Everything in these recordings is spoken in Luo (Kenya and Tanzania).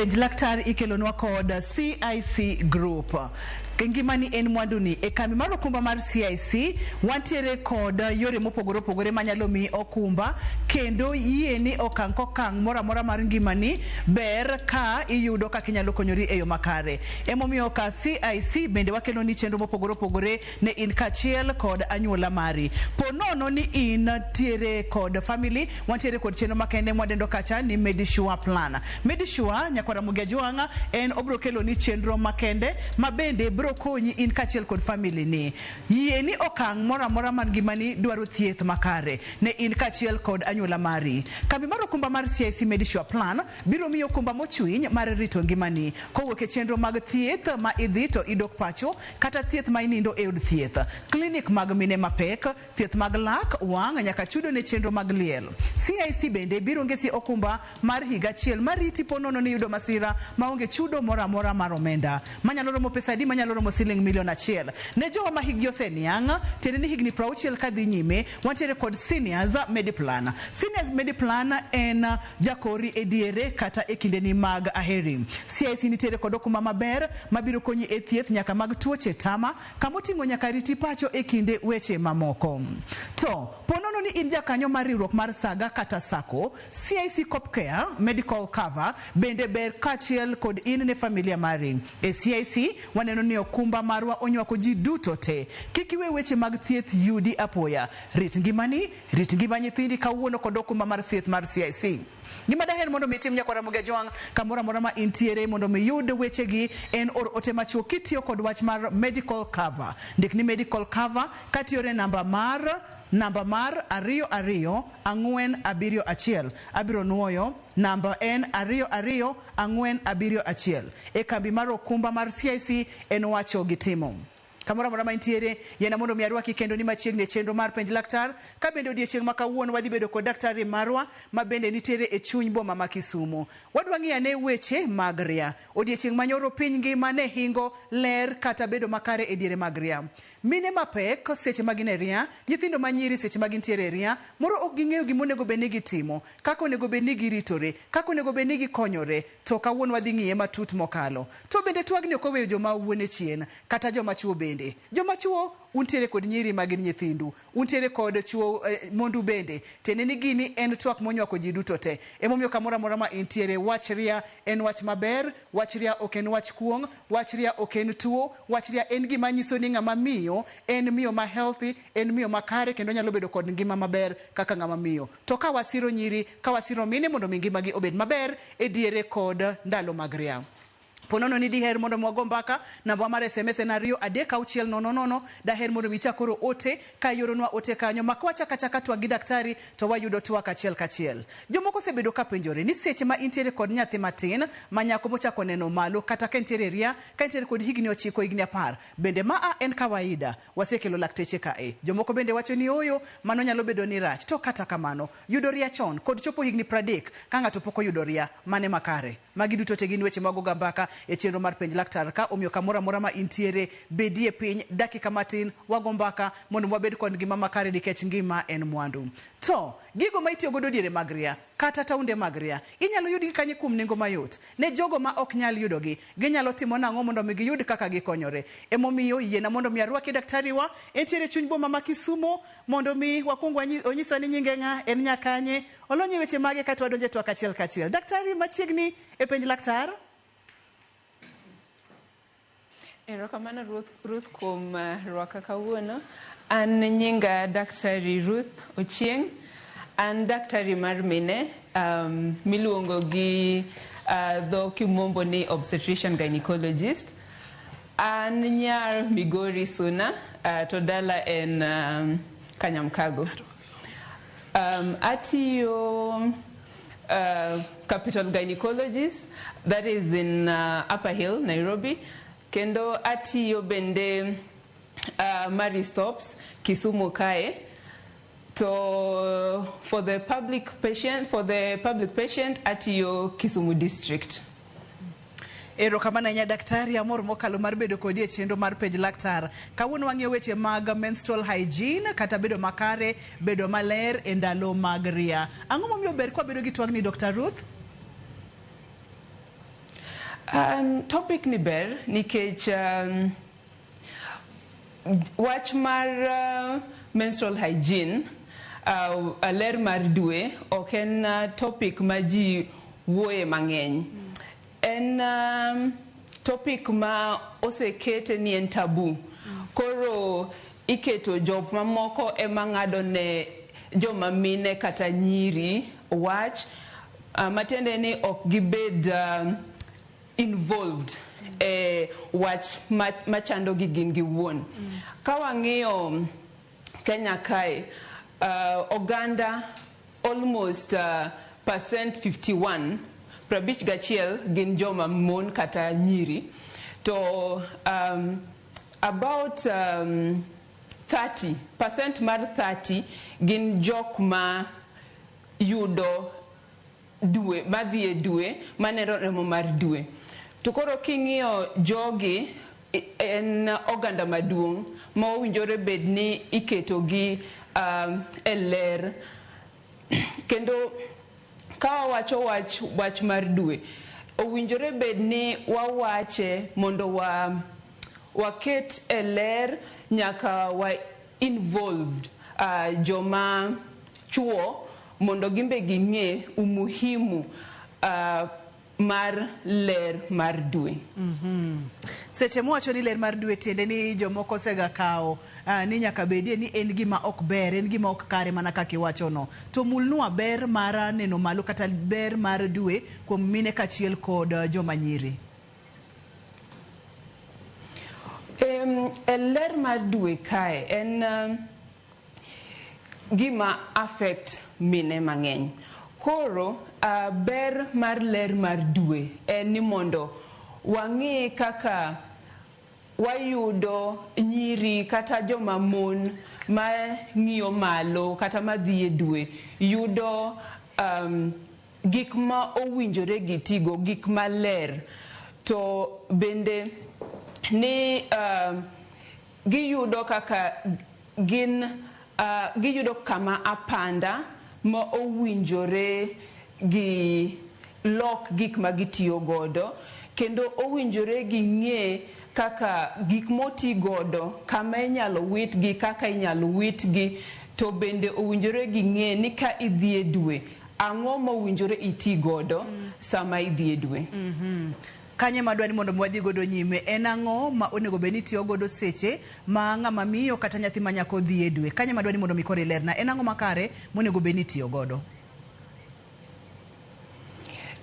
Penj Laktar ikelonwa kod CIC Group. Ngimani en mwanduni. E kambi mar okumba mar CIC, wantiere kod yore mopogore opogore manyalo miyi okumba kendo yieni okang' kokang' moro amora mar ngimani ber ka iyudo kaka inyalo konyori e yo makare. Emomiyo ka CIC bende wakeloni chenro mopogore opogore ne in kaachiel kod anyuola mari. Po nono ni in tiere kod family, wantiere kod chenro makende mwadendo kacha ni Medisure Plan. Medisure, nyakwar Ramogi Ajwang', en obro keloni chenro makende ma bende bro konyi in kaachiel kod family ni. Yie ni okang' moro amora mar ngimani dwaro thieth makare ne in kaachiel kod anyuola mari. Kambi mar okumba mar CIC Medisure Plan biro miyi okumba mochwiny mar rito ngimani kowuok e chenro mag thieth ma idhi to idok pacho kata thieth ma inindo e od thieth, klinik mag mine mapek, thieth mag lak, wang' nyaka chudo ne chenro mag liel. CIC bende biro ngesi okumba mar higa achiel mariti po nono ni iyudo masira maonge chudo moro amora mar omenda. Manyalo romo pesa adi? Manyalo romo siling milion achiel. Ne jowa ma hikgi oseniang', tiende ni higni 60 kadhi nyime, wantiere kod Seniors Mediplan. Seniors Mediplan en jakori e diere kata e kindeni mag aheri. CIC nitiere kod okumba maber mabiro konyi e thieth nyaka mag tuoche tama, kamoting'o nyaka riti pacho e kinde weche mamoko. To, po nono ni in jakanyo mar riwruok mar Saga kata Sacco, CIC Copcare Medical Cover bende ber kaachiel kod in ne familia mari. E CIC, waneno ni okumba marwa onywako ji duto te. Kik iwe weche mag thieth yudi apoya. Rit ngimani, rit ngima nyithindi kawuono kod okumba mar thieth mar CIC. Gima daher mondo mi itim nyakwar Ramogi Ajwang' kamoro amora ma intiere mondo mi iyud wechegi en or ote machuok kitiyo kod wach mar medical cover. Ndik ni medical cover katiyo e namba mar namba mar 22471. Abiro nuoyo namba en 22471. E kambi mar okumba mar CIC en wacho gi timo. Kamoro amora ma intiere, yiena mondo mi arwaki kendo ni machiegni e chenro mar Penj Laktar. Ka bende odiechieng' ma kawuono wadhi bedo kod daktari marwa ma bende nitiere e chuny boma ma Kisumu. Wadwa ng'iyo ane weche mag ria. Odiechieng' manyoro piny ngima ne hingo ler kata bedo makare e diere mag ria. Mine mapek seche ma gin e ria, nyithindo ma nyiri seche ma gintiere e ria, moro ok ging'eyo gima onego bed ni gitimo, kaka onego bed ni giritore, kaka onego bed ni gikonyore, to kawuono wadhi ng'iye matut mokalo. To bende twagni ok oweyo joma wuone chien, kata joma chuo bende. Joma chuo, untiere kod nyiri ma gin nyithindu, untiere kod chuo mondu bende. Tiende ni gini en twak monywako ji duto te. Emomiyo kamoro amora ma intiere, wach ria en wach maber, wach ria ok en wach kuong', wach ria ok en tuo, wach ria en gima nyiso ni ng'ama miyo en miyo ma healthy, en miyo makare kendo nyalo bedo kod ngima maber kaka ng'ama miyo. To ka wasiro nyiri, ka wasiro mine mondo mi ngimagi obed maber e diere kod ndalo mag ria. Ponono ni diher mondo mi wago mbaka, namba mar SMS en 23600. Daher mondo mi ichak oro ote ka ioronwa ote kanyo ma kwachako achaka twak gi daktari to wayudo twak achiel kachiel. Jomoko osebedo ka penjore ni seche ma intiere kod nyathi matin ma nyako mochako neno malo kata ka entiere e ria, ka entiere kod higni 9 higni 10, bende maa en kawaida? Wasekelo lakteche kae. Jomoko bende wacho ni ooyo, mano nyalo bedo ni rach. To kata kamano, yudo ria chon kod chopo higni 30 ka ng'ato pok oyudo ria, mane makare? Magi duto te gin weche mag oga mbaka e chenro mar Penj Laktar ka, omiyo kamoro amora ma intiere, bedie piny dakika matin, wago mbaka mondo wabed kod ngima makare nikech ngima en mwandu. To, gigo ma itiyo godo diere mag ria, kata taunde mag ria, inyalo yudgi kanye kuom nengo mayot? Ne jogo ma ok nyal yudogi, ginyalo timo nang'o mondo mi giyud kaka gikonyore? Emomiyo, yiena mondo mi arwaki daktari wa, entiere e chuny boma ma Kisumo, mondo mi wakwong onyiswa ni nyinge ng'a, en nyakanye, olony e weche mage kaeto wadonjo e twak achiel kachiel. Daktari machiegni e Penj Laktar. Erokamano Ruth kuom rwaka kawuono. An nyinga Daktari Ruth Ochieng. An daktari mar mine miluongo gi dho kimombo ni obstetrician gynecologist. An nyar Migori Suna to dala en Kanyamkago. Atiyo Capital Gynecologist, that is in Upper Hill, Nairobi. Kendo atiyo bende Marie Stopes, Kisumu kae. To for the public patient atiyo Kisumu District. Erokamano ahinya daktari, amor mokalo mar bedo kodi e chenro mar Penj Laktar. Kawuono wang'iyo weche mag menstrual hygiene kata bedo makare, bedo maler e ndalo mag ria. Ang'o momiyo ber kwa bedo gi twagni Dr. Ruth? Topic ni ber nikech wach mar menstrual hygiene, ler mar dwe, ok en topic ma ji wuoye mang'eny. En topic ma osekete ni en taboo. Koro iketo jok mamoko ema ng'ado ne joma mine kata nyiri wach, matiende ni ok gibed involved e wach machando gi gin giwuon. Ka wang'iyo Kenya kae, oganda almost percent 51, 51 gin joma mon kata nyiri, to about 30% mar 30 gin jok ma yudo dwe, madhi e dwe, maneno remo mar dwe. To koro king'iyo jogi, en oganda maduong' ma owinjore bed ni iketo gi e ler. Kendo ka wawacho wach mar dwe, owinjore bed ni wawache mondo waket e ler nyaka wa involved joma chuo mondo gimbe ging'e umuhimu mar ler mar dwe. Seche mwacho ni ler mar dwe, tiende ni jomoko osega kawo ni nyaka bedie ni en gima ok ber, en gima ok kare mana kaka iwachono. To mulnwa ber mar neno malo kata ber mar dwe kuom mine kaachiel kod joma nyiri. E ler mar dwe kae en gima affect mine mang'eny. Koro ber mar ler mar dwe en ni mondo wang'i kaka wayudo nyiri kata joma mon ma ng'iyo malo kata madhi e dwe yudo gik ma owinjore gitigo, gik maler, to bende ni giyudo kaka gin giyudo kama apanda ma owinjore gi lok gik ma gitiyo godo, kendo owinjore ging'e kaka gik moti godo, kama inyalo witgi, kaka inyalo witgi. To bende owinjore ging'e ni ka idhi e dwe, ang'o mowinjore iti godo sama idhi e dwe. Kanye madwa ni mondo wadhi godo nyime, en ang'o ma onego bed ni itiyo godo seche ma ng'ama miyo kata nyathi ma nyako dhi e dwe? Kanye madwa ni mondo mi koro ilerna, en ang'o makare monego bed ni itiyo godo?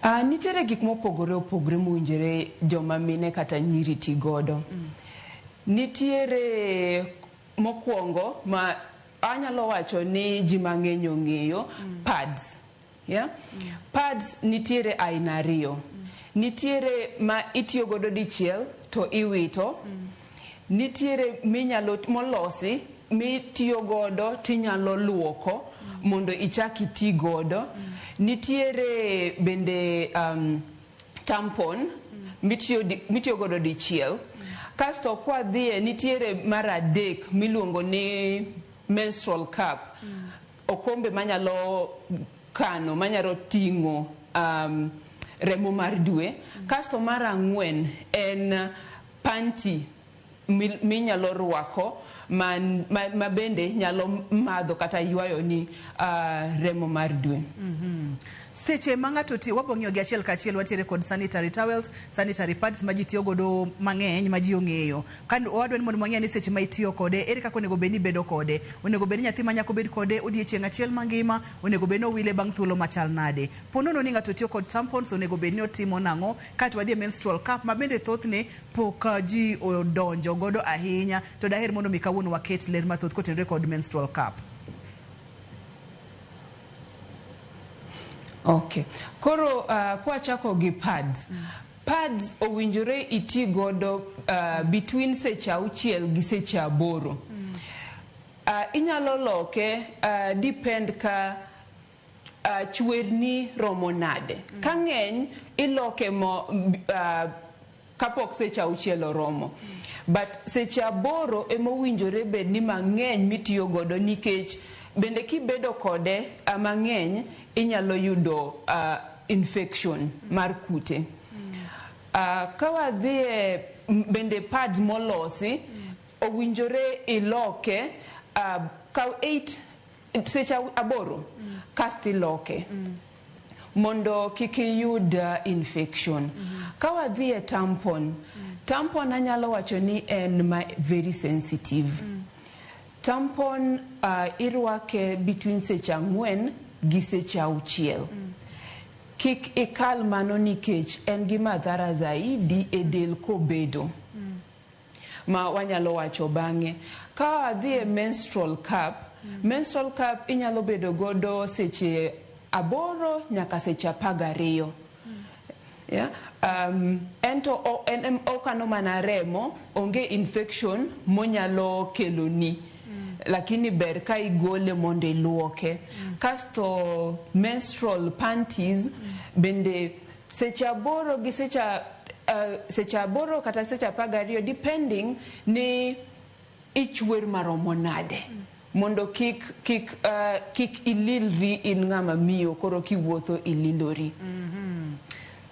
Nitiere gik mopogore opogore mowinjore joma mine kata nyiri ti godo. Nitiere mokwongo ma anyalo wacho ni ji mang'eny ong'eyo, pads. Yeah? Pads nitiere aina ariyo. Nitiere ma itiyo godo dichiel to iwito. Nitiere minyalo molosi mitiyo godo tinyalo luoko mondo ichak iti godo. Nitiere bende tampon mitiyo godo dichiel. Kasto kwadhiye, nitiere mar adek miluongo ni menstrual cup. Okombe manyalo kano, manyalo ting'o remo mar dwe. Kasto mar ang'wen en panty minyalo rwako ma bende nyalo madho kata ywayo ni remo mar dwe. Seche ma ng'ato tiyo, wabo ng'iyo gi achiel kachiel, wantiere kod sanitary towels, sanitary pads ma ji tiyo godo mang'eny ma ji ong'eyo. Ka wadwa ni mondo wang'e ni seche ma itiyo kode, ere kaka onego bed ni ibedo kode? Onego bed ni nyathi ma nyako bed kode odiechieng' achiel mangima, onego bed ni owile bang' thuolo machal nade? Po nono ni ng'ato tiyo kod tampons, onego bed ni otimo nang'o? Kaeto wadhi e menstrual cup ma bende thothne pok ji odonjo godo ahinya, to daher mondo mi kawuono waket ler mathoth kotenore kod menstrual cup. Okay. Koro kwachako gi pads. Pads owinjore iti godo between seche 6 gi seche 8. Inyalo loke depend ka chwerni romo nade. Ka ng'eny, iloke mo kapok seche 6 oromo. But seche 8 emowinjore bed ni mang'eny mitiyo godo, nikech bende kibedo kode mang'eny inyalo yudo infection mar kute. Ka wadhie bende pads molosi owinjore iloke kaw 8 seche 8 kasto iloke mondo kik iyud infection. Ka wadhi e tampon, tampon anyalo wacho ni en ma very sensitive. Tampon irwake between seche 4 gi seche 6. Kik ikal mano nikech en gi madhara zaidi e del kobedo. Ma wanyalo wacho bang'e. Ka wadhi e menstrual cup, menstrual cup inyalo bedo godo seche 8 nyaka seche 12. Yeah? Ento en okano mana remo, onge infection monyalo keloni. Lakini ber ka igole mondo iluoke. Kasto menstrual panties bende seche 8 gi seche 8 kata seche 12 depending ni ichwer maromo nade. Mondo kik ililri in ng'ama miyo koro kiwuotho ililori.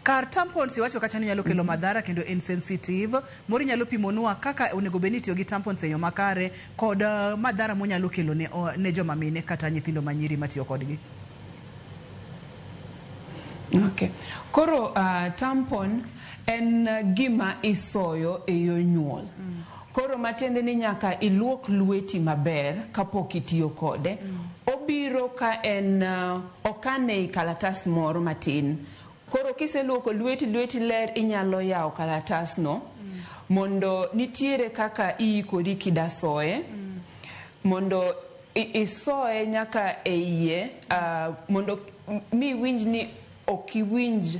Kar tampons iwacho kacha ni nyalo kelo madhara kendo en sensitive. Moro inyalo pimonwa kaka onego bed ni itiyo gi tampons e yo makare kod madhara monyalo kelo ne joma mine kata nyithindo manyiri matiyo kodgi. Okay. Koro tampon en gima isoyo e yo nyuol. Koro matiende ni nyaka iluok lweti maber kapok itiyo kode. Obiro ka en okane e kalatas moro matin. Koro kiseluoko lweti, lweti ler, inyalo yawo kalatasno mondo nitiere kaka iikori kida soye. Mondo isoye nyaka e iye, mondo miwinj ni ok iwinj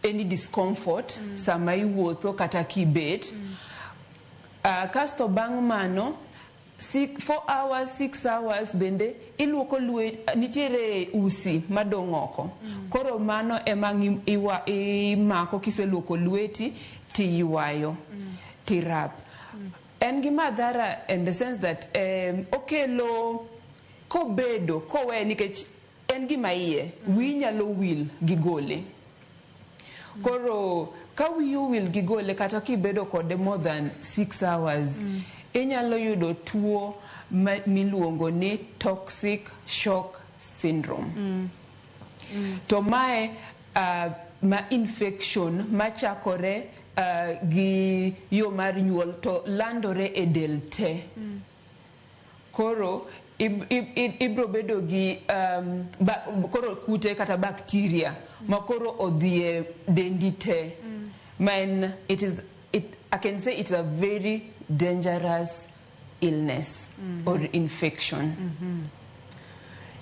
any discomfort sama iwuotho kata kibet. Kasto bang' mano 4 hours, 6 hours bende iluoko lwet, nitiere usi madong' oko. Koro mano ema imako kiseluoko lweti tiywayo, tirap. En gi madhara in the sense that okelo kobedo kowe nikech en gima iye, wiyi nyalo wil gi gole. Koro ka wiyi owil gi gole kata kibedo kode more than 6 hours, inyalo yudo tuo miluongo ni toxic shock syndrome. To mae ma infection machakore gi yo mar nyuol to landore e del te. Koro ibro bedo gi koro kute kata bacteria ma koro odhi e dendi te. Ma en, I can say it's a very dangerous illness or infection.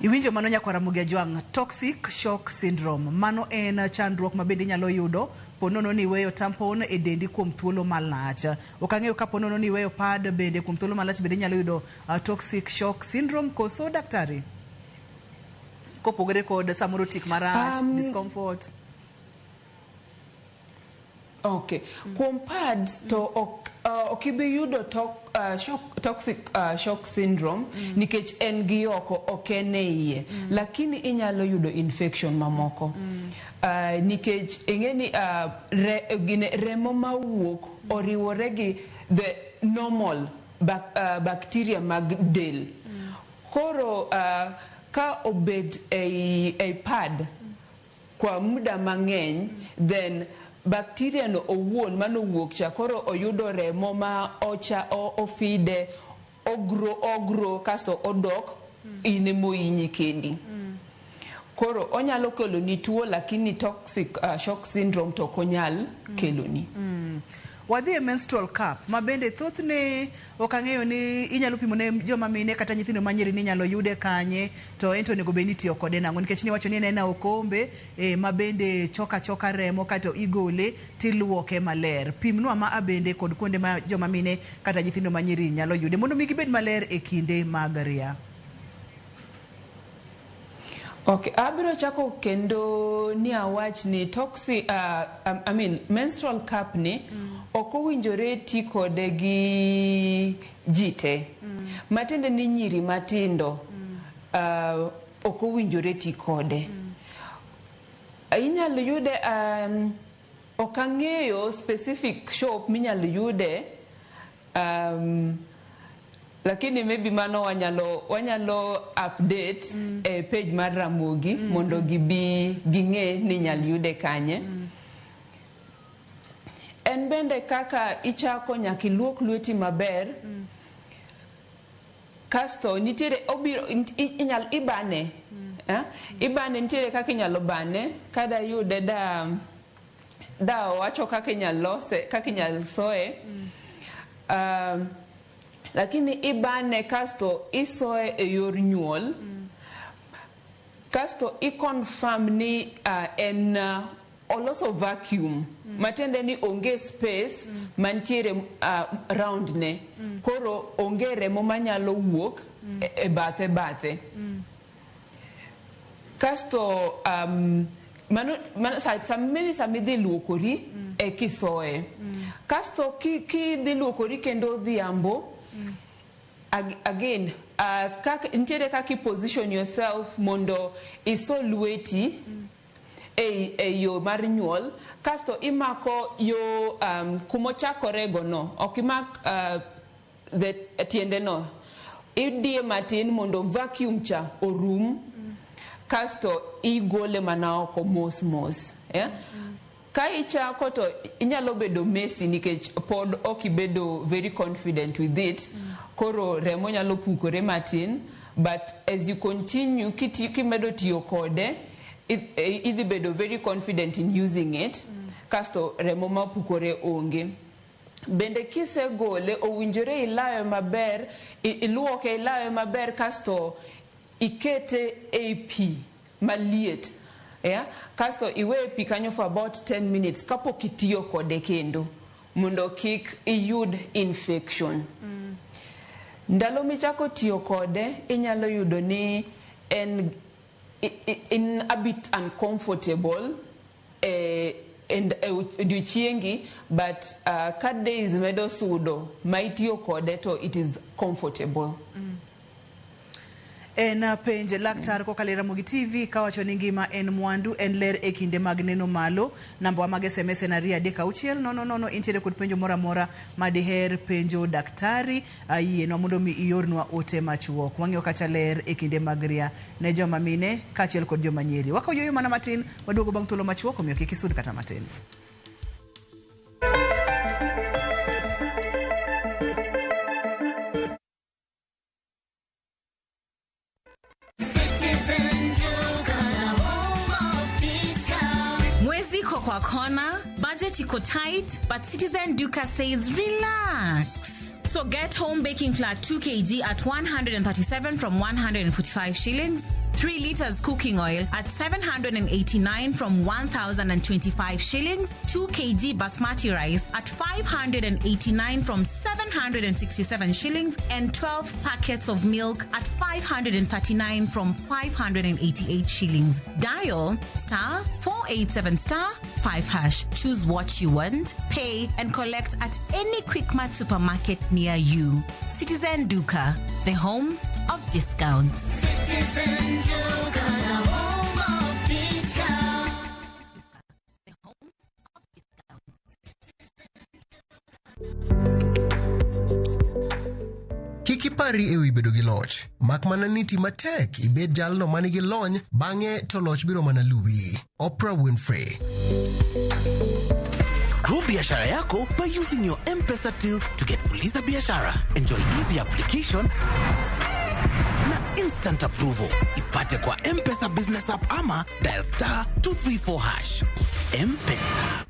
Iwinjo mano nyakwar Ramogi Ajwang', toxic shock syndrome. Mano en chandruok ma bende inyalo yudo ponono ni iweyo tampon e dendi kuom thuolo malach. Ok ang'eyo ka ponono ni iweyo pad bende kuom thuolo malach bende inyalo yudo toxic shock syndrome koso daktari? Kopogore kod samoro tik marach, discomfort. Okay. Kuom pads to ok ibi yudo toxic shock syndrome nikech en gi oko ok en e iye. Lakini inyalo yudo infection mamoko. Nikech ing'e ni remo mawuok oriwore gi the normal bacteria mag del. Koro ka obed ei pad kwa muda mang'eny, then bacteria no owuon manowuok cha koro oyudo remo ma ocha ofide ogro kasto odok in emohinyi kendi. Koro onyalo keloni tuo lakini toxic shock syndrome to ok onyal keloni. Wadhi e menstrual cup ma bende thothne ok ang'eyo ni inyalo pimo ne joma mine kata nyithindo manyiri ni inyalo yude kanye to en to onego bed ni itiyo kode nang'o nikech niwacho ni en aena okombe ma bende choka choka remo kato igole tiluoke maler. Pimnwa ma bende kod kuonde ma joma mine kata nyithindo manyiri nyalo yude mondo mi gibed maler e kinde mag ria. Okay, abiro chako kendo ni awach ni toxic, I mean menstrual cup ni ok owinjore ti kode gi ji te. Matiende ni nyiri matindo ok owinjore ti kode. Inyalo yude Ok ang'eyo specific shop minyalo yude, lakini maybe mano wanyalo update e page mar Ramogi mondo gibi ging'e ni inyal yude kanye. En bende kaka ichako, nyaka iluok lweti maber. Kasto nitiere obiro inyal ibane, eh? Ibane, nitiere kaka inyalo bane kada yude da wacho kaka inyal lose, kaka inyal soye. Lakini ibane kasto isoye e yor nyuol. Kasto i confirm ni en oloso vacuum, matiende ni onge space mantiere round ne. Koro onge remo manyalo wuok e bathe. Kasto mano sa, maybe sama idhi luokori e kisoye. Kasto kidhi luokori kendo odhiambo, again nitiere kaka i position yourself mondo iso lweti e yo mar nyuol. Kasto imako yo kumochakore go no, ok imak the tiende no, idiye matin mondo vacuum cha orum. Kasto igole mana oko mos mos, yeah? Ka ichako to inyalo bedo messy nikech pod ok ibedo very confident with it. Koro remo nyalo pukore matin, but as you continue kimedo tiyo kode, idhi bedo very confident in using it. Kasto remo mapukore onge. Bende kisegole, owinjore ilawe maber, iluoke, ilawe maber, kasto ikete ei pi maliet, yeah? Kasto iweye pi kanyo for about 10 minutes kapok itiyo kode kendo mondo kik iyud infection. Ndalo michako tiyo kode, inyalo yudo ni en in a bit uncomfortable e odiochiengi, but ka days medo sudo ma itiyo kode to it is comfortable. En penj laktar kokalo e Ramogi TV kawacho ni ngima en mwandu, en ler e kinde mag neno malo. Namba wa mag SMS en 23600. Intiere kod penjo moro amora ma diher penjo daktari, yienwa mondo mi iornwa ote machuok. Wang'iyo kacha ler e kinde mag ria ne joma mine kaachiel kod joma nyiri. Wakawo yueyo mana matin, waduogo bang' thuolo machuok, omiyo kik isud kata matin. Citizen Duka, the home of discount. Mwezi iko kwa kona, budget iko tight, but Citizen Duka says relax. So get home baking flour 2 kg at 137 from 145 shillings, 3 liters cooking oil at 789 from 1,025 shillings, 2 kg basmati rice at 589 from 767 shillings, and 12 packets of milk at 539 from 588 shillings. Dial *487*5#. Choose what you want, pay, and collect at any Quickmart supermarket near you. Citizen Duka, the home of discounts. Citizen Duka, the home of discount. The home of discounts. Kik ipari ewi bedo gi loch, mak mana ni ti matek ibed jalno manigi lony, bang'e to loch biro mana luwi. Oprah Winfrey. Grow biashara yako by using your M-Pesa till to get Fuliza Biashara. Enjoy easy application na instant approval. Ipate kwa M-Pesa Business App ama dial *234#. M-Pesa.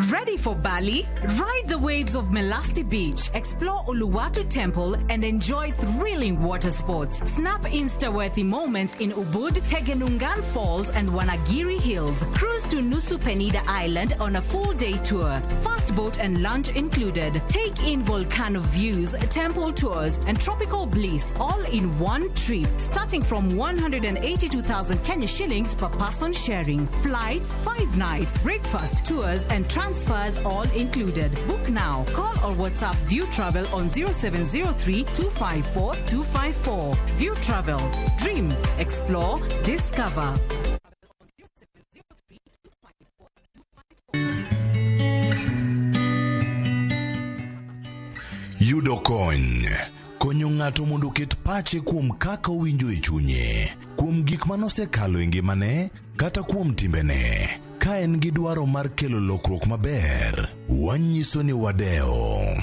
Ready for Bali? Ride the waves of Melasti Beach, explore Uluwatu Temple, and enjoy thrilling water sports. Snap Insta-worthy moments in Ubud, Tegenungan Falls, and Wanagiri Hills. Cruise to Nusa Penida Island on a full-day tour. Fast boat and lunch included. Take in volcano views, temple tours, and tropical bliss all in one trip, starting from 182,000 Kenya shillings per person sharing. Flights, 5 nights, breakfast, tours, and transfers all included. Book now. Call or WhatsApp View Travel on 0703 254 254. View Travel. Dream, explore, discover. Yudo kony. Konyo ng'ato mondo oket pache kuom kaka owinjo e chunye, kuom gik ma nosekalo e ngimane, kata kuom timbene. Ka en gi dwaro mar kelo lokruok maber, wanyiso ni wadewo.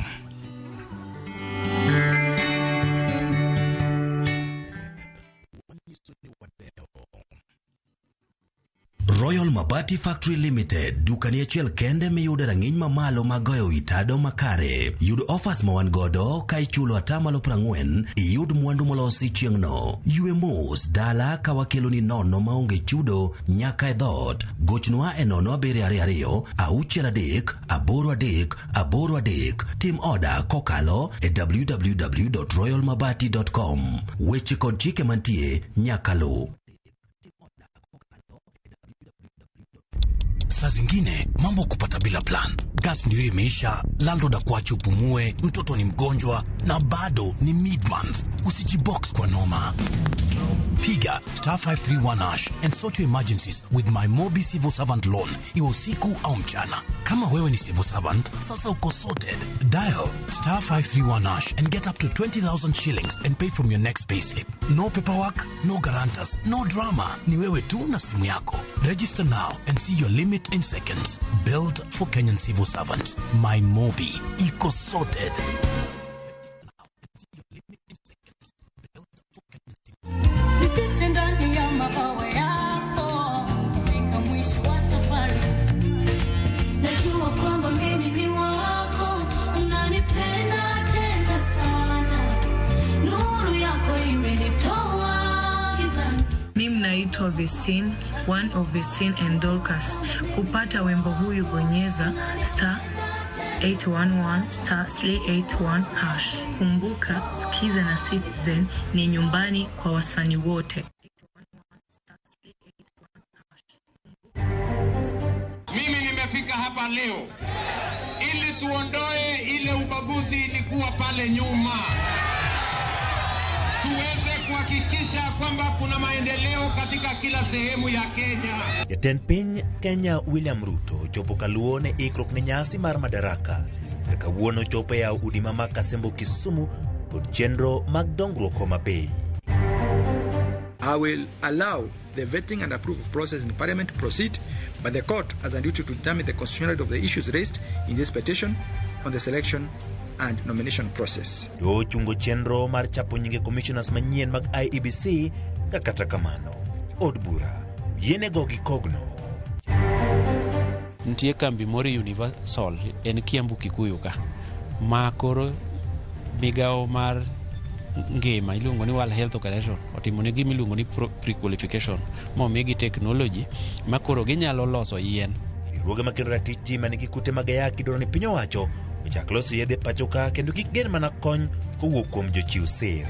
Royal Mabati Factory Limited, dukani achiel kende miyude rang'iny mamalo mag goyo wi tado makare. Yud offers ma wan godo ka ichulo atamalo 40 iyud mwandu molosi chieng'no. Ywe mos dala ka wakeloni nono maonge chudo nyaka e dhoot. Gochnwa e 0722 63 83 83. Tim oda kokalo e www.royalmabati.com. Weche kod chike mantie nyaka luw. Saa zingine mambo kupata bila plan. Gas ndio hiyo imeisha, landlord akuache upumue, mtoto ni mgonjwa na bado ni mid month. Usijibox kwa noma. Piga star 531 hash and sort your emergencies with my Mobi Civil Servant loan, iwe usiku au mchana. Kama wewe ni civil servant, sasa uko sorted. Dial star 531 hash and get up to 20,000 shillings and pay from your next payslip. No paperwork, no guarantors, no drama. Ni wewe tu na simu yako. Register now and see your limit in seconds. Built for Kenyan civil servants. My Mobi. Iko sorted. Nifiche ndani ya mabawa yako fika mwisho wa safari. Najua kwamba mimi ni wako, unanipenda tena sana. Nuru yako imenitoa gizani. Mimi naitwa Vestine, one of Vestine and Dorcas. Kupata wimbo huyu bonyeza star 811 star 381 hash. Kumbuka, Skiza na Citizen ni nyumbani kwa wasanii wote. Mimi nimefika hapa leo ili tuondoe ile ubaguzi ilikuwa pale nyuma, tuweze kuhakikisha kwamba kuna maendeleo katika kila sehemu ya Kenya. Jatend piny Kenya William Ruto ochopo kaluwo ne ikruok ne nyasi mar Madaraka. Kata kawuono ochopo e yawo udi ma Makasembo Kisumu kod chenro mag dongruok Homa Bay. I will allow the vetting and approval process in Parliament to proceed, but the court has a duty to determine the constitutionality of the issues raised in this petition on the selection and nomination process. To ochungo chenro mar chapo nyinge commissioners manyien mag IEBC ka kata kamano od bura oyiene gi kogno. Nitie kambi moro e Universal en Kiambu Kikuyu ka ma koro migawo mar ngima iluongo ni World Health Organization otimo ne gima iluongo ni pre-qualification momigi technology ma koro ginyalo loso yien. Riwruoge makedo ratich ji manigi kute mag ayaki dwaro ni piny owacho ochak loso yedhe pacho ka kendo kik gen mana kony kowuok kuom jochiw sir.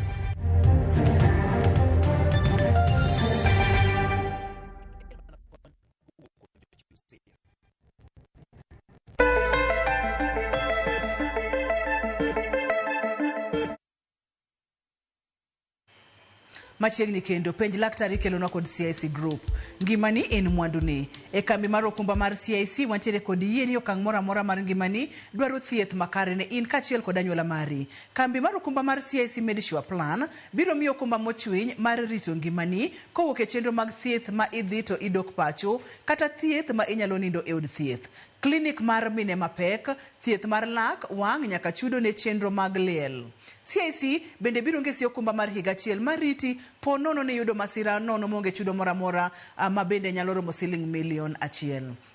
Machiegni kendo penj laktar ikelonwa kod CIC Group. Ngimani en mwanduni. E kambi mar okumba mar CIC wantiere kod yie ni okang' moro amora mar ngimani dwaro thieth makare ne in kaachiel kod anyuola mari. Kambi mar okumba mar CIC Medisure Plan biro miyo okumba mochwiny mar rito ngimani kowuok e chenro mag thieth ma idhi to idok pacho kata thieth ma inyalo nindo e od thieth. Klinik mar mine mapek, thieth mar lak, wang' nyaka chudo ne chenro mag liel. CIC bende biro ngesi okumba mar higa achiel mariti po nono ni yudo masira nono maonge chudo moro amora ma bende nyalo romo siling 1 million.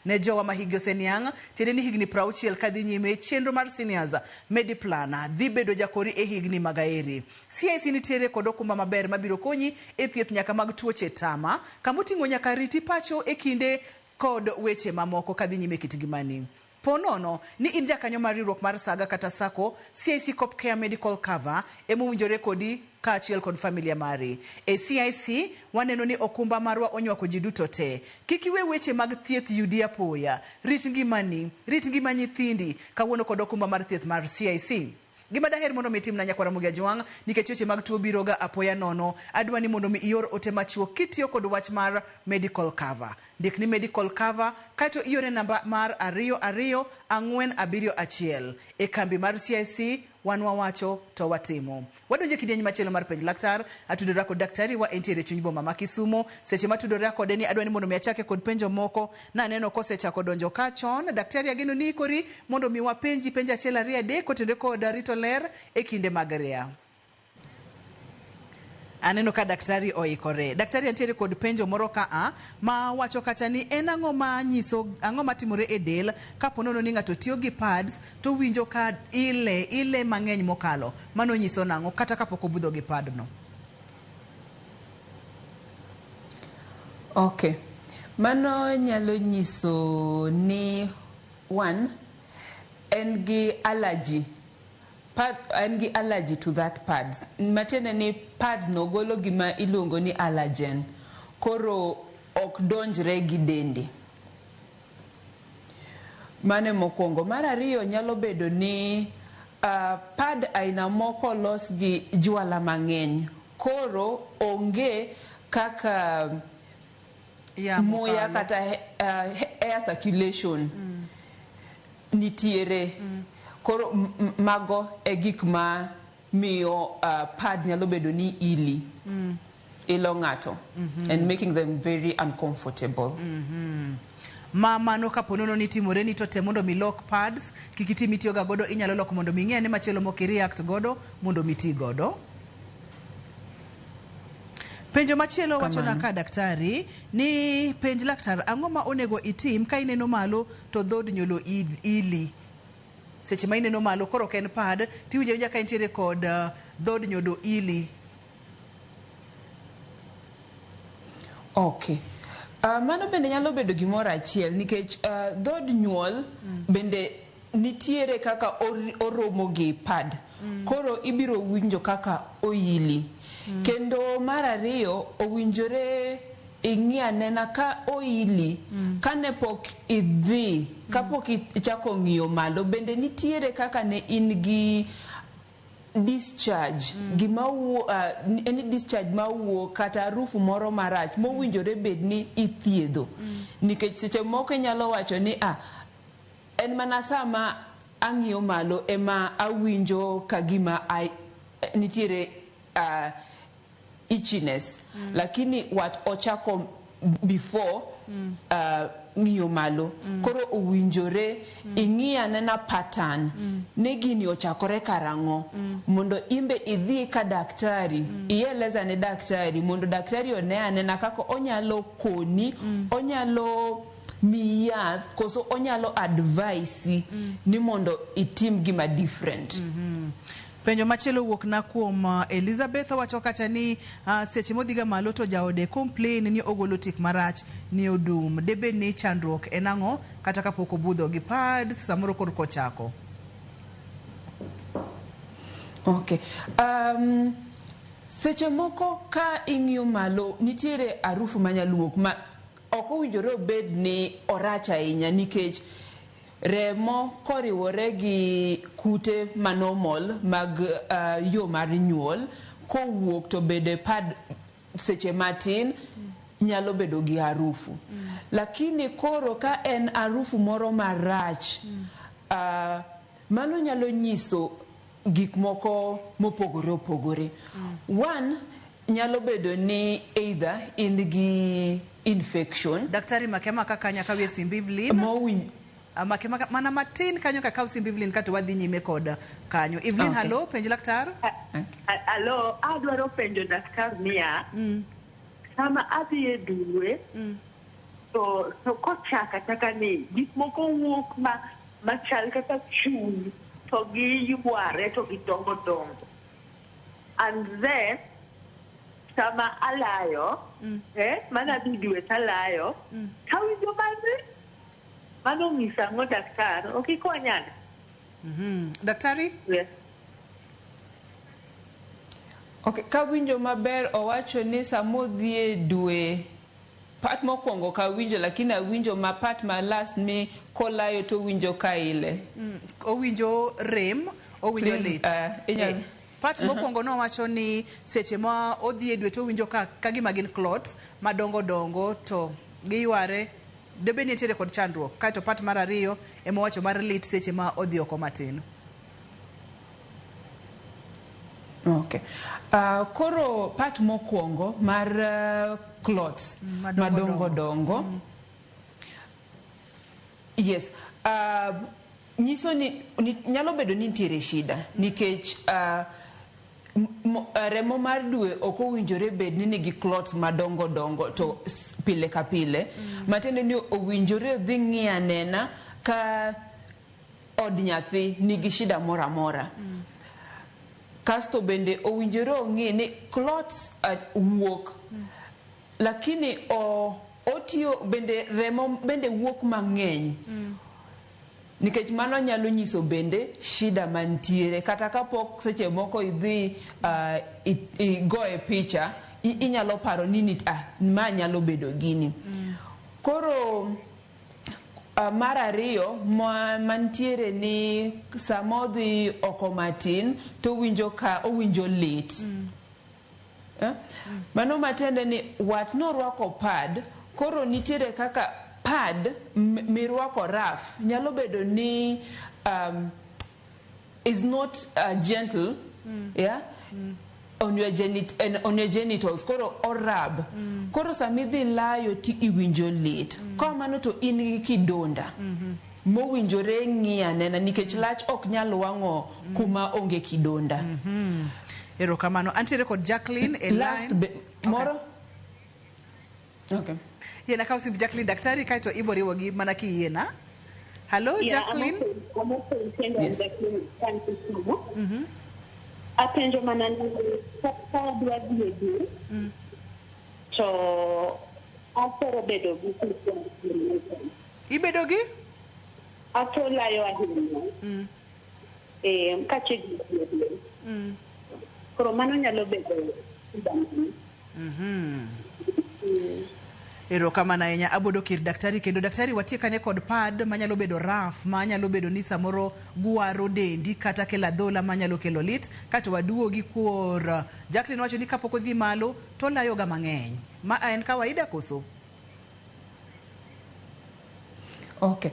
Ne jowa ma higi oseniang', tiende ni higni 60 kadhi nyime, chenro mar Seniors Mediplan dhi bedo jakori e higni mag aeri. CIC nitiere kod okumba maber mabiro konyi e thieth nyaka mag tuoche tama, kamoting'o nyaka riti pacho e kinde kod weche mamoko kadhi nyime e kit ngimani. Po nono ni in jakanyo mar riwruok mar Saga kata Sacco, CIC Copcare Medical Cover emowinjore kodi kaachiel kod familia mari. E CIC waneno ni okumba marwa onywako ji duto te. Kik iwe weche mag thieth yudi apoya. Rit ngimani, rit ngima nyithindi kawuono kod okumba mar thieth mar CIC. Gima daher mondo mi itimna nyakwara Ramogi Ajwang' nikech weche mag tuo biro ga apoya nono. Adwa ni mondo mi ior ote machuok kitiyo kod wach mar medical cover. Ndik ni medical cover kaeto iore namba mar 22471. E kambi mar CIC Wan wawacho to watimo. Wadonjo e kidieny machielo mar penj laktar. Atudora kod daktari wa entiere e chuny boma ma Kisumo. Seche matudora kode ni adwa ni mondo mi achake kod penjo moko. Naneno kosechako donjo ka chon. Daktari ageno ni ikori mondo mi wapenji penjo achiel ariyo adek kotenore kod rito ler e kinde mag ria. Aneno ka daktari oikore. Daktari antiere kod penjo moro ka a ma wacho kacha ni en ang'o ma nyiso ang'o matimore e del kapo nono ni ng'ato tiyo gi pads to winjo ka ile ile mang'eny mokalo. Mano nyiso nang'o kata kapok obudho gi pad no? Okay. Mano nyalo nyiso ni one, en gi allergy. Pad, en gi allergy to that pads. Matiende ni pads no golo gima iluongo ni allergen. Koro ok donjre gi dende. Mano e mokwongo. Mar ariyo nyalo bedo ni pad aina moko olos gi jwala mang'eny. Koro onge kaka muya kata air circulation nitiere. Koro mago e gik ma miyo pad nyalo bedo ni ili. Ilo ng'ato. And making them very uncomfortable. Ma mano kapo nono ni timore ni to tem mondo mi lok pads kik itim itiyoga godo inyalo loko mondo mi ing'e ane machielo mok i react godo mondo mi iti godo. Penjo machielo wachona ka daktari ni penj laktar ang'o ma onego itim ka ineno malo to dhod nyolo ili. Seche ma ineno malo koro ok en pad tiwinjo awinja ka intiere kod dhod nyodo ili. Okay. Mano bende nyalo bedo gimoro achiel nikech dhod nyuol bende nitiere kaka oromo gi pad. Koro ibiro winjo kaka oili. Kendo mar ariyo owinjore ing'i anena ka oili kane pok idhi kapok ichako ng'iyo malo bende nitiere kaka ne in gi discharge gima wuo any discharge mawuok kata harufu moro marach mowinjore bed ni ithiedho. Nikech seche moko inyalo wacho ni ah, en mana sama ang'iyo malo ema awinjo kagima nitiere itchiness. Lakini wat ochako before ng'iyo malo. Koro owinjore ing'i anena pattern ni gini ochakore karang'o mondo imbe idhi ka daktari ieleza ne daktari mondo daktari one anena kaka onyalo koni onyalo miyi yath koso onyalo advise ni mondo itim gima different. Penjo machielo wuok na kuom Elizabeth owacho kacha ni seche modhiga malo to jaode complain ni ogolo tik marach ni odum. Debed ni chandruok en ang'o kata kapok obudho gi pads samoro koro kochako. Okay. Seche moko ka ing'iyo malo nitiere harufu manyalo wuok ma ok owinjore obed ni orach ahinya nikech remo koriwore gi kute manormal mag yo mar nyuol kowuok to bedo e pad seche matin nyalo bedo gi harufu. Lakini koro ka en harufu moro marach mano nyalo nyiso gik moko mopogore opogore. One, nyalo bedo ni either in gi infection. Daktari makema kaka nyaka wie simb Evelyn. Makema mana matin kanyo kakaw simb Evelyn kato wadhi nyime kod kanyo. Evelyn, okay. Hello, penj laktar. Hello, adwaro penjo daktar niya. Sama adhi e dwe, to kochaka chaka ni gik moko wuok ma machal kaka chuny to giyware to gidongo dongo. And then sama alayo, mana dhi dwe talayo, tawinjo malit. Mano ng'isa ang'o daktar? Ok ikonya? Daktari? Yes. Okay, kawinjo maber owacho ni samodhi e dwe part mokwongo kawinjo lakini awinjo ma part ma last ni kolayo to winjo ka ile. Owinjo rem, owinjo lit. Part mokwongo nowacho ni seche ma odhi e dwe to owinjo ka gima gin clots madongo dongo to giyware debe ni nitiere kod chandruok. Kaeto part mar ariyo ema owacho mar lit seche ma odhi oko matin. Okay. Koro part mokwongo mar clots madongo madongo dongo. Yes. Nyiso ni nyalo bedo ni nitiere shida nikech remo mar dwe ok owinjore bed ni nigi clots madongo dongo to pile ka pile. Matiende ni owinjore odhi ng'i anena ka od nyathi nigi shida moro amora. Kasto bende owinjore ong'i ni clots wuok lakini otiyo bende remo bende wuok mang'eny nikech mano nyalo nyiso bende shida mantiere kata kapok seche moko idhi igoye picha inyalo paro ni ma nyalo bedo gini. Koro mar ariyo mantiere ni sama odhi oko matin to owinjo ka owinjo lit. Mano matiende ni wat norwako pad, koro nitiere kaka pad mirwako raf nyalo bedo ni is not gentle, yeah? On your on your genitals, koro orab. Koro samidhi layo ti iwinjo lit. Kamano to in gi kidonda. Mowinjore ng'i anena nikech lach ok nyal wang'o kuma onge kidonda. Erokamano. Antiere kod Jacqueline e Last line. Moro? Okay. Yiena kaw simb Jacqueline daktari kaeto ibo riwogi mana kiyiena. Hello, Yeah, Jacqueline. I'm okay. Yes. Jacqueline, thank you so much. Apenjo mana ni ka adwa dhi e dwe to athoro bedo gi frequent. Ibedo gi? Atho layo ahinya. Kachiegni dhi e dwe. Koro mano nyalo bedo shida mane? Erokamano ahinya. Abodo kir daktari kendo daktari watiekane kod pad manyalo bedo raf manyalo bedo ni samoro gwaro dendi kata kelo adhola manyalo kelo lit kato waduogi kuor Jacqueline wacho ni kapok odhi malo to olayoga mang'eny. Ma en kawaida koso? Okay.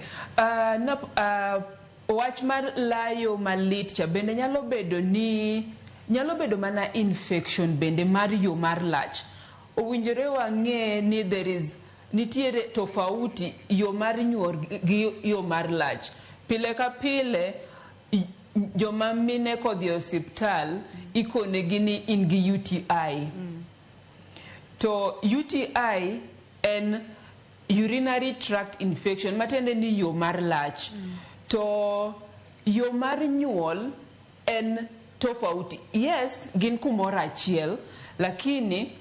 Wach mar layo malit cha bende nyalo bedo ni nyalo bedo mana infection bende mar yo mar lach. Owinjore wang'e ni there is nitiere tofauti yo mar nyuol gi yo mar lach. Pile ka pile joma mine kodhi e osiptal ikonegi ni in gi UTI. To UTI en urinary tract infection matiende ni yo mar lach. To yo mar nyuol en tofauti. Yes, gin kumoro achiel, lakini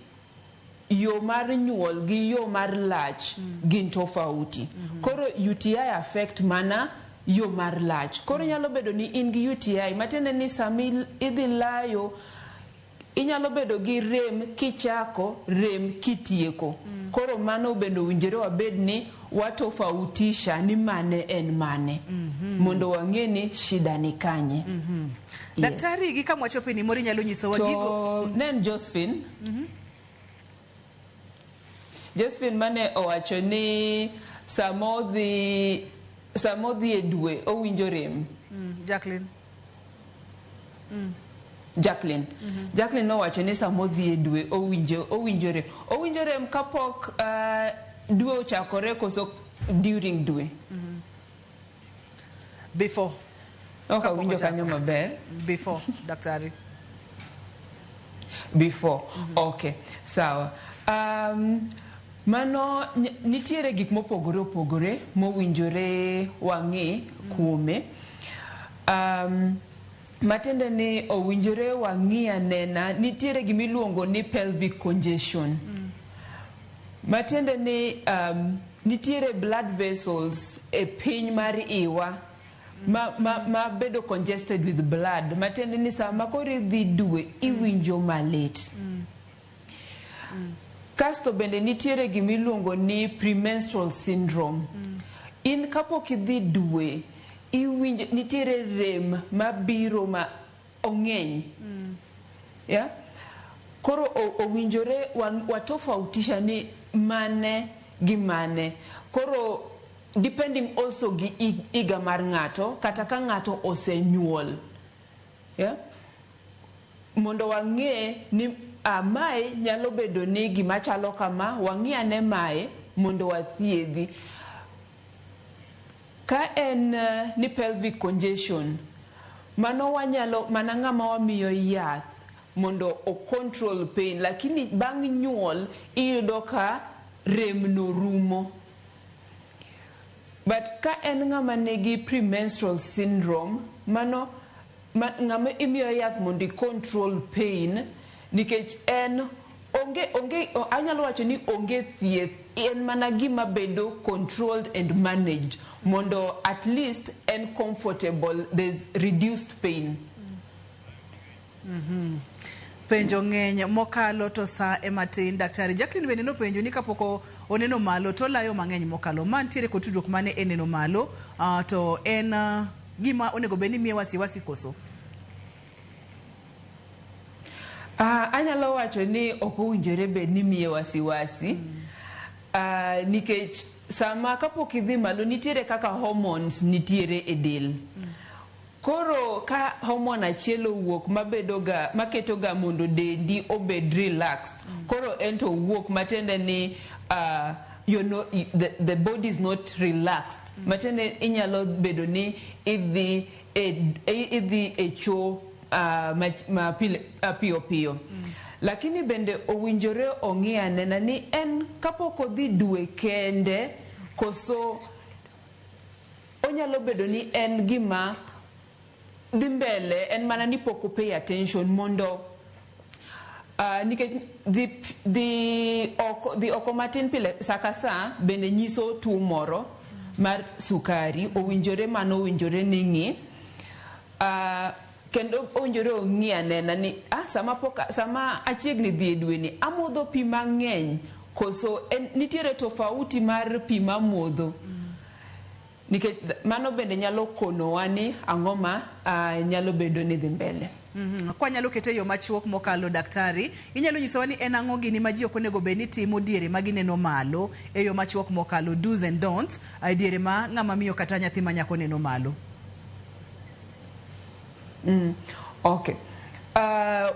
yo mar nyuol gi yo mar lach gin tofauti. Koro UTI affect mana yo mar lach. Koro nyalo bedo ni in gi UTI matiende ni sami idhi layo inyalo bedo gi rem kichako, rem kitieko. Koro mano bende owinjore wabed ni watofautisha ni mane en mane. Mondo wang'e ni shida ni kanye. Yes. Daktari gi kama wachope ni moro inyalo nyisowa To gigo. ne en Josephine. Josephine mane owacho ni samodhi e dwe owinjo rem. Jacqueline. Jacqueline. Jacqueline nowacho ni samodhi e dwe owinjo rem. Owinjo rem kapok dwe ochakore koso during dwe. Before. Ok awinjo kanyo maber. Before, daktari. Before. Okay, sawa. Mano nitiere gik mopogore opogore mowinjore wang'i kuome. Matiende ni owinjore wang'i anena nitiere gimiluongo ni pelvic congestion. Matiende ni nitiere blood vessels e piny mar iwa ma bedo congested with blood. Matiende ni sama koro idhi dwe iwinjo malit. Kasto bende nitiere gimiluongo ni premenstrual syndrome. In kapok idhi dwe iwinjo nitiere rem mabiro ma ong'eny. Yeah? Koro owinjore watofautisha ni mane gi mane. Koro depending also gi higa mar ng'ato kata ka ng'ato osenyuol. Yeah? Mondo wang'e ni mae nyalo bedo ni gima chalo kama, wang'i ane mae mondo wathiedhi. Ka en ni pelvic congestion, mano wanyalo mana ng'ama wamiyo yath mondo o control pain, lakini bang' nyuol iyudo ka rem no rumo. But ka en ng'ama nigi premenstrual syndrome, mano ng'ama imiyo yath mondo i control pain, nikech en onge anyalo wacho ni onge thieth, en mana gima bedo controlled and managed mondo at least en comfortable, there's reduced pain. Penjo ng'eny mokalo to sa ema tin. Daktari Jacqueline bende nopenjo ni kapok oneno malo to olayo mang'eny mokalo. Ma nitiere kod tudruok mane e neno malo to en gima onego bed ni miye wasiwasi koso? Anyalo wacho ni ok owinjore bed ni miye wasiwasi. Nikech sama kapok idhi malo nitiere kaka hormones nitiere e del. Koro ka hormone achiel owuok mabedo ga maketo ga mondo dendi obed relaxed. Koro en to owuok matiende ni you're not, the body is not relaxed. Matiende inyalo bedo ni idhi e cho ma pile, piyo piyo. Lakini bende owinjore ong'i anena ni en kapok odhi dwe kende koso onyalo bedo ni en gima dhi mbele, en mana ni pok o pay attention mondo nikech dhi oko matin pile sa ka sa bende nyiso tuo moro mar sukari. Owinjore mano owinjore ni ng'i kendo owinjore ong'i anena ni sama achiegni dhi e dwe ni amodho pi mang'eny koso nitiere tofauti mar pi mamodho. Nikech mano bende nyalo konowa ni ang'o ma nyalo bedo ni dhi mbele. Kwa nyalo kete yo machuok mokalo daktari, inyalo nyisowa ni en ang'o gini ma ji ok onego bed ni timo diere ma gineno malo e yo machuok mokalo, do's and don'ts, diere ma ng'ama miyo kata nyathi ma nyako neno malo. Okay.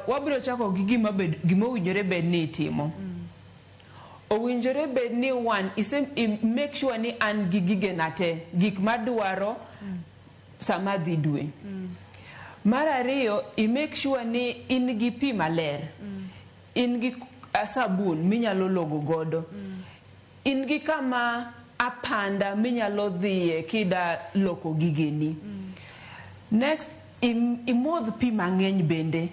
Wabiro chako gi gima owinjore bed ni itimo. Owinjore bed ni one, make sure ni an gi gigena te, gik madwaro sama dhi dwe. Mar ariyo, i make sure ni in gi pi maler. In gi sabun minyalo logo godo. In gi kama apanda minyalo dhiye kida loko gigeni. Next, imodh pi mang'eny bende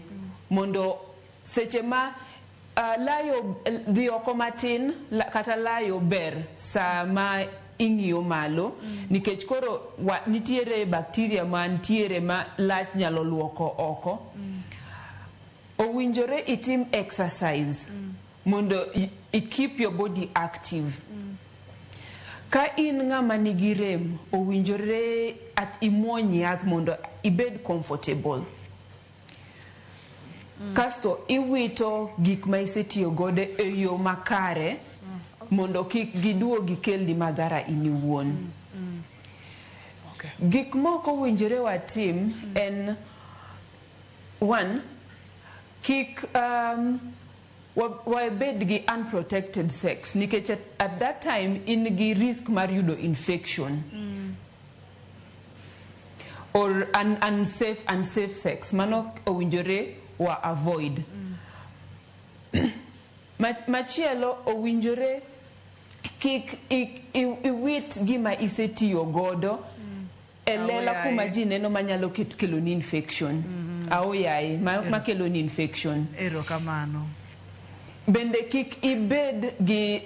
mondo seche ma layo dhi oko matin kata layo ber sama ing'iyo malo, nikech koro nitiere bacteria mantiere ma lach nyalo luoko oko. Owinjore itim exercise mondo i keep your body active. Ka in ng'ama nigi rem, owinjore imuony yath mondo ibed comfortable. Kasto iwito gik ma isetiyo godo e yo makare mondo kik giduogi kelni madhara in iwuon. Gik moko owinjore watim en one, kik wabed gi unprotected sex, nikech at that time in gi risk mar yudo infection. Or unsafe sex. Mano owinjore wa avoid. Machielo owinjore kik iwit gima isetiyo godo e lela kuma ji neno manyalo kelo ni infection. Aoyaye makelo ni infection. Erokamano. Bende kik ibed gi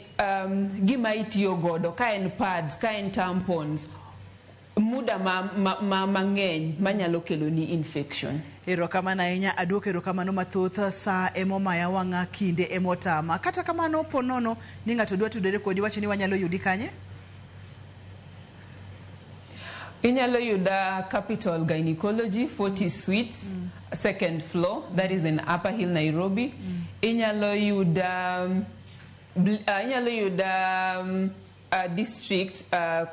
gima itiyo godo ka en pads, ka en tampons, muda mang'eny manyalo kelo ni infection. Erokamano ahinya, aduoko erokamano mathoth. Sa emomaya wang'a, kinde emotama. Kata kamano po nono ni ng'ato dwa tudore kodi, wacho ni wanyalo yudi kanye? Inyalo yuda Capital Gynecology, 40 Suites, second floor, that is in Upper Hill, Nairobi. Inyalo yuda district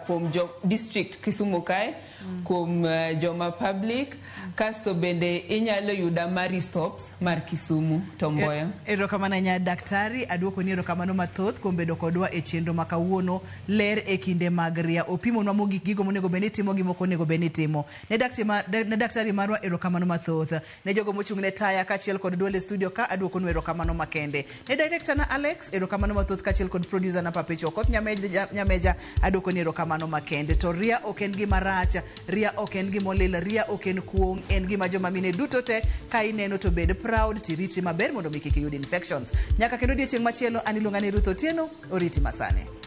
kuom jo district Kisumu kae. Kuom joma public kasto bende inyalo yuda Marie Stopes mar Kisumu Tom Mboya. Erokamano ahinya daktari, aduokoni erokamano mathoth kuom bedo kodwa e chenro ma kawuono ler e kinde mag ria. Opimonwa mogik gigo monego bed ni itimo gi mok onego bed ni itimo. Ne dakti ma, ne daktari marwa erokamano mathoth. Ne jogo mochung' ne taya kaachiel kod duol e studio ka aduokonu erokamano makende. Ne director na Alex erokamano mathoth kaachiel kod producer na Papecho Okoth Nyameja, Nyameja aduokoni erokamano makende. To ria ok en gima rach, ria ok en gima olil, ria ok en kuong', en gima joma mine duto te ka ineno to bed proud tiritri maber mondo mi kik iyud infections. Nyaka kendo odiechieng' machielo an iluonga ni Ruth Otieno, oriti masani.